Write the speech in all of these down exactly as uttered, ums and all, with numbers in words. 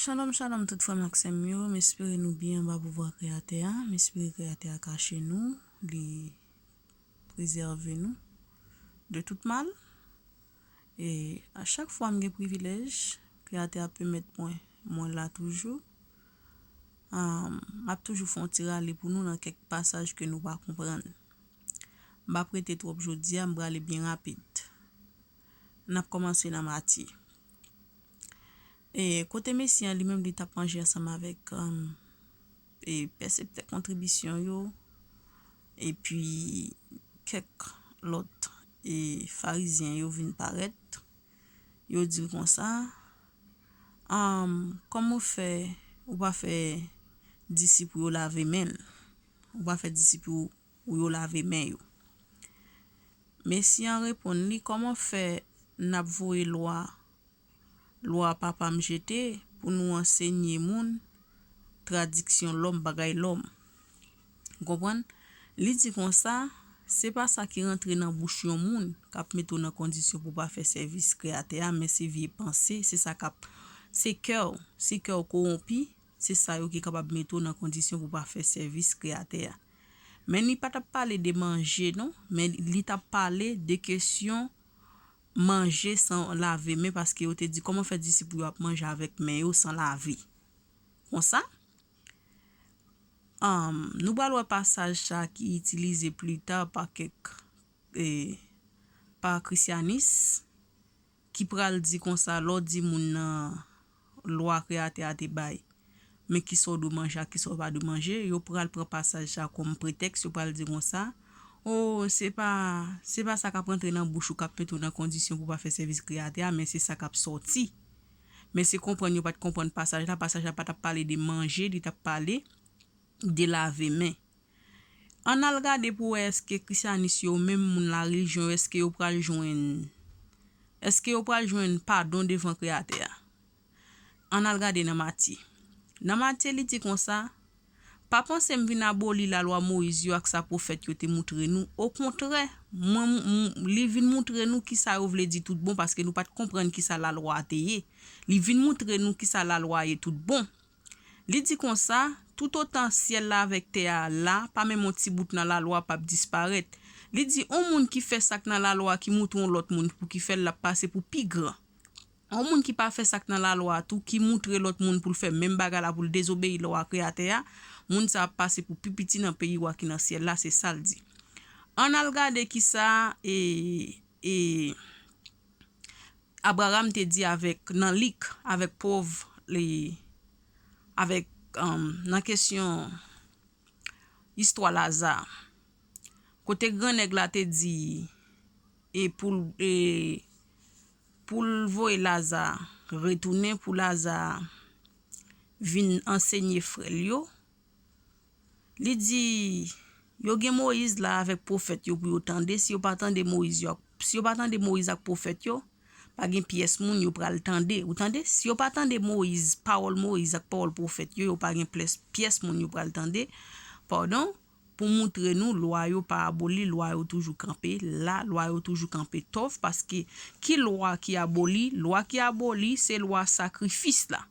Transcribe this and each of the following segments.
Shalom, shalom, tout frè m ak sè m yo. M espere nou byen anba pouvwa Kreyatè a. M espere Kreyatè a kache nou, li prezève nou de tout mal. E a chak fwa m gen privilèj, Kreyatè a pèmèt mwen, mwen la toujou. Ahn, m ap toujou fè yon ti rale pou nou nan kèk pasaj ke nou pa konprann. M p ap rete twòp jodi a, m prale byen rapid. N ap kòmanse nan Matye. E kote Mesi a li menm li t ap manje ansanm avèk, um, e pèseptè kontribisyon yo, epi kèk lòt, e Farizyen yo vin parèt, yo di l konsa, um, kòman w fè, ou pa fè disip ou yo lave men l? Ou pa fè disip ou, ou yo lave men yo? Mesi an reponn li, kòman fè n ap voye lwa, lwa papa m jete pou nou ansenye moun tradiksyon lòm, bagay lòm? Ou konprann? Li di konsa, se pa sa ki rantre nan bouch yon moun k ap mete w nan kondisyon pou w pa fè sèvis Kreyatè a, men se vye panse, se sa k ap, se kè w, se kè w kowonpi, se sa yo ki kapab mete w nan kondisyon pou w pa fè sèvis Kreyatè a. Men li pa t ap pale de manje, non, men li t ap pale de kesyon manje san lave men, paske yo te di, kòman fè disip ou yo ap manje avèk men yo san lave? Konsa, um, nou pral wè pasaj sa ki itilize pli ta pa kèk, e, pa Krisyanis, ki pral di konsa, lè w di moun nan lwa Kreyatè a te bay, men kisa w dwe manje ak kisa w pa dwe manje, yo pral pran pasaj sa kòm pretèks, yo pral di konsa, o, se pa, se pa sa k ap rantre nan bouch ou k ap mete w nan kondisyon pou w pa fè sèvis Kreyatè a, men se sa k ap sòti. Men se konprann yo pa t konprann pasaj la, pasaj la pa t ap pale de manje, li t ap pale de lave men. Ann al gade pou wè èske Krisyanis yo, menm moun larelijyon yo, èske yo pral jwenn, èske yo pral jwenn padon devan Kreyatè a? Ann al gade nan Matye. Nan Matye, li di konsa, pa panse m vin aboli lalwa Moyiz yo ak sa pwofèt yo te moutre nou. Okontrè, mwen, m, m, li vin moutre nou kisa yo vle di tout bon, paske nou pa t konprann kisa lalwa a te ye. Li vin moutre nou kisa lalwa a ye tout bon. Li di konsa, toutotan syèl la avèk tè a la, pa menm yon ti bout nan lalwa p ap disparèt. Li di, on moun ki fè sa k nan lalwa ki moutre yon lòt moun pou ki fè l, l ap pase pou pi gran. On moun ki pa fè sa k nan lalwa a tou, ki moutre lòt moun pou l fè menm bagay la, pou l dezobeyi lwa Kreyatè a, moun sa a ap pase pou pi piti nan peyi wa ki nan syèl la, se sa l di. Ann al gade kisa, e, e, Abraram te di avèk, nan lik, avèk pòv, li, avèk, um, nan kesyon istwa Laza. Kote gran nèg la te di, e pou l, e pou l voye Laza retounen, pou Laza vin ansenye frè l yo, li di, yo gen Moyiz la avèk pwofèt yo pou yo tande, si yo pa tande Moyiz yo, si yo pa tande Moyiz ak pwofèt yo, pa gen pyès moun yo pral tande. Ou tande? Si yo pa tande Moyiz, pawòl Moyiz ak pawòl pwofèt yo, yo pa gen pyès, pyès moun yo pral tande. Padon, pou moutre nou, lwa yo pa aboli, lwa yo toujou kanpe la, lwa yo toujou kanpe tòf, paske ki lwa ki aboli? Lwa ki aboli, se lwa sakrifis la.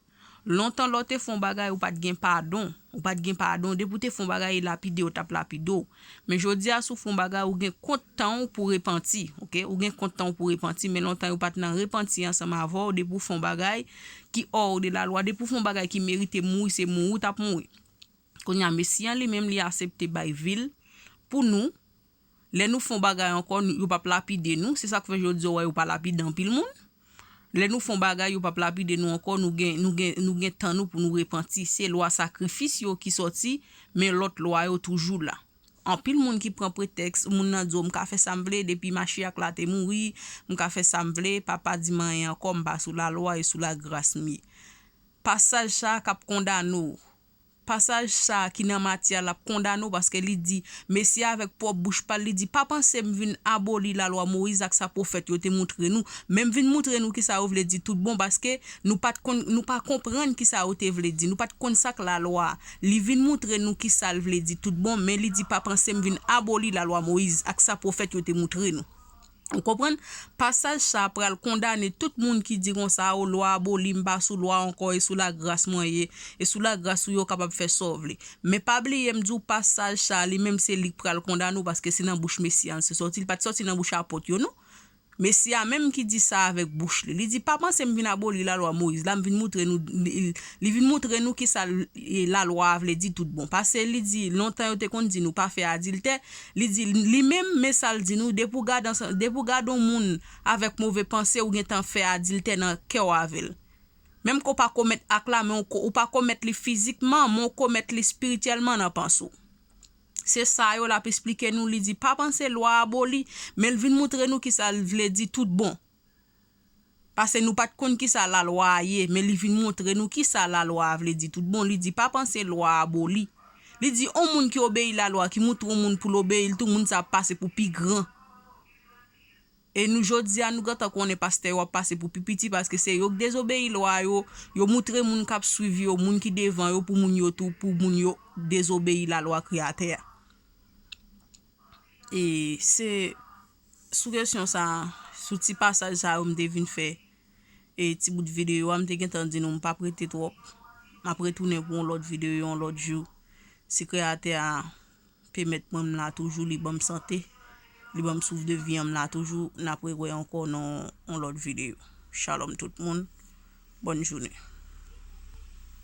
Lontan, lè w te fè yon bagay, ou pa t gen padon. Ou pa t gen padon. Depi w te fè yon bagay, e lapide yo t ap lapide w. Men jodi a, si w fè yon bagay, ou gen kont tan w pou repanti, oke? Ou gen kont tan w pou repanti, men lontan yo pa t nan repanti ansanm avè w. Depi w fè yon bagay ki hors de la loi, depi w fè yon bagay ki merite mouri, se mouri w t ap mouri. Kounye a, Mesi an li menm, li aksepte bay vi l pou nou. Lè nou fè yon bagay ankò, nou, yo p ap lapide nou. Se sa k fè jodi a, w wè yo pa lapide anpil moun. Lè nou fè yon bagay, yo p ap lapide nou ankò, nou gen, nou gen, nou gen tan nou pou nou repanti. Se lwa sakrifis yo ki sòti, men lòt lwa yo toujou la. Anpil moun ki pran pretèks, moun nan di w, m ka fè sa m vle, depi Machiach la te mouri, m ka fè sa m vle, papa di m anyen ankò, m pa sou lalwa e sou lagras m ye. Pasaj sa a k ap kondane w. Pasaj sa a ki nan Matye a, l ap kondane w, paske li di, Mesi a avèk pwòp bouch pa l, li di, pa panse m vin aboli lalwa Moyiz ak sa pwofèt yo te moutre nou, men m vin moutre nou kisa yo vle di tout bon, paske nou pa t konn, nou pa konprann kisa yo te vle di, nou pa t konn sa k lalwa a. Li vin moutre nou kisa l vle di tout bon, men li di, pa panse m vin aboli lalwa Moyiz ak sa pwofèt yo te moutre nou. Ou konprann? Pasaj sa a pral kondane tout moun ki di konsa, o, lwa aboli, m pa sou lwa ankò, e sou lagras mwen ye, e sou lagras ou yo kapab fè sa w vle. Men pa bliye, m di w, pasaj sa a, li menm se li k pral kondane w, paske se nan bouch Mesi a l se sòti, li pa t sòti nan bouch apot yo, non. Mesi a menm ki di sa avèk bouch li. Li di, pa panse m vin aboli lalwa Moyiz la, m vin moutre nou, li, li vin moutre nou kisa l- e, lalwa a vle di tout bon. Paske li di, lontan yo te konn di nou pa fè adiltè, li di, li menm, men sa l di nou, depi w gade ansanm, depi w gade yon moun avèk move panse, ou gentan fè adiltè nan kè w avè l. Menm ke w pa komèt ak la, men ou ko- ou pa komèt li fizikman, men w komèt li espirityèlman nan panse w. Se sa yo l ap esplike nou, li di, pa panse lwa a aboli, men l vin moutre nou kisa l vle di tout bon. Paske nou pa t konn kisa lalwa a ye, men li vin moutre nou kisa lalwa a vle di tout bon. Li di, pa panse lwa a aboli. Li di, on moun ki obeyi lalwa, ki moutre on moun pou l obeyi l, tou moun sa ap pase pou pi gran. E nou, jodi a, nou gentan konnen pastè yo ap pase pou pi piti, paske se yo k dezobeyi lwa yo, yo moutre moun k ap swiv yo, moun ki devan yo, pou moun yo tou, pou moun yo dezobeyi lalwa Kreyatè a. E se sou kesyon sa, sou ti pasaj sa yo m te vin fè e ti bout videyo a, m te gentan di nou m p ap rete twòp. M ap retounen pou yon lòt videyo, yon lòt jou. Si Kreyatè a pèmèt mwen m la toujou, li ban m sante, li ban m souf de vi an, m la toujou, n ap rewè ankò nan yon lòt videyo. Shalom tout moun. Bòn jounen.